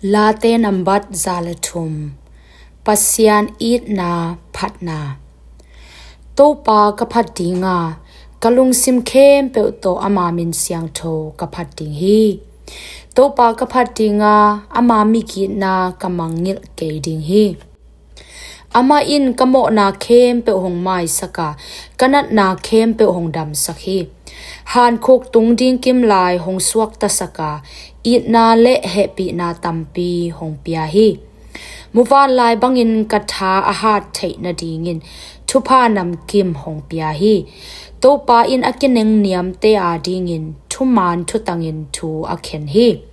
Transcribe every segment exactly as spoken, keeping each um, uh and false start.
Late nambat za le thum. Pasian itna phatna. Topa ka phat dinga, ka lungsim khempeuh tawh ama min siangtho ka phat ding hi. Topa ka phat dinga, ama migitna ka mangngilh kei ding hi. Amah in ka mawhna khempeuh hong maisak a, ka natna khempeuh hong damsak hi. Hankhuk tung ding kimlai hong suaktasak a, itna le hehpihna tampi hong pia hi. Muvanlai bangin ka tha a hat theih nadingin thupha namkim hong pia hi. Topa in a kineng niamte adingin thuman thutangin thu a khen hi.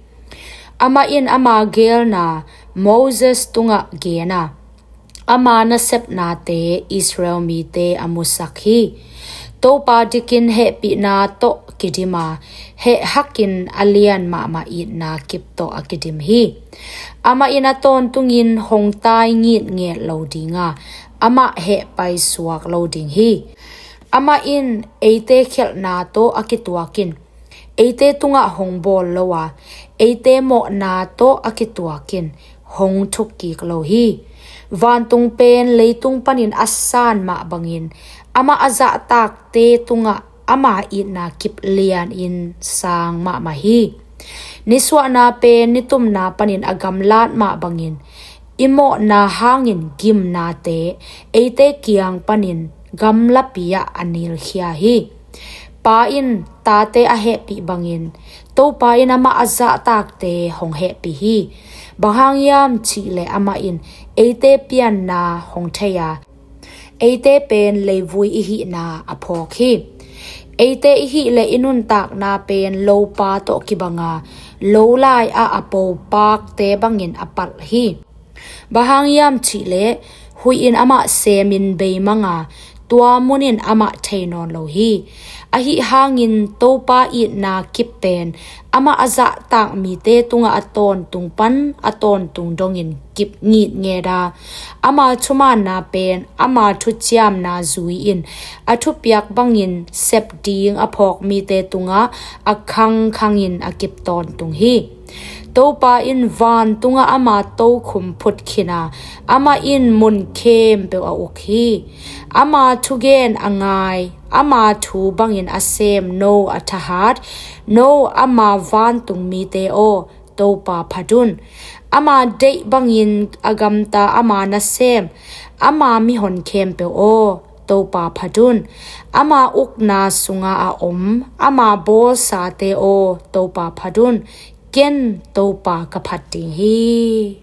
Amah in ama geelna Moses tungah gen a, ama nasepnate Israel mite a musak hi. Topa dikin hehpihna tawh kidim a, heh hakin a lian mahmah itna kip tawh a kidim hi. Amah in a tawntungin hong tai ngitnget lo dinga, amah heh paisuak lo ding hi. Amah in eite khialhna tawh a kituakin eite tungah hong bawl lo a, eite mawhna tawh a kituakin hong thukkik lo hi. Vantung pen leitung panin a san mah bangin, amah a zahtakte tungah ama itna kip lianin sang mahmah hi. Nisuahna pen nitumna panin a gamlat mah bangin, i mawhna hangin gimnate eite kiang panin gamlapi ah a nilkhia hi. Pa in tate a hehpih bangin, Topa in amah a zahtakte hong hehpih hi. Bang hang hiam cihleh amah in eite pianna hong thei a, eite pen leivui i hihna a phawk hi. Eite i hih le i nuntakna pen lopa tawh kibanga, lo lai-ah a popakte bangin a palh hi. Bang hang hiam cihleh huih in amah semin beimang a, tua munin amah thei nawn lo hi. Ahi hangin Topa itna kip pen amah a zahtak mite tungah a tawntung pan a tawntung dongin kip ngitnget a, ama thumaanna pen ama thuciamna zui-in a thupiak bangin sep ding a phawk mite tungah a khangkhangin a kip tawntung hi. Topa in vantungah ama tokhum phut khin a, amah in mun khempeuh a uk hi. Ama thugen a ngai, ama thu bangin a sem no a thahat, no ama vantung mite aw, Topa phat un. Ama deih bangin a gamta ama nasem, ama mihon khempeuh aw, Topa phat un. Ama ukna sunga a om ama bawlsate aw, Topa phat un. Ken Topa ka phat ding hi.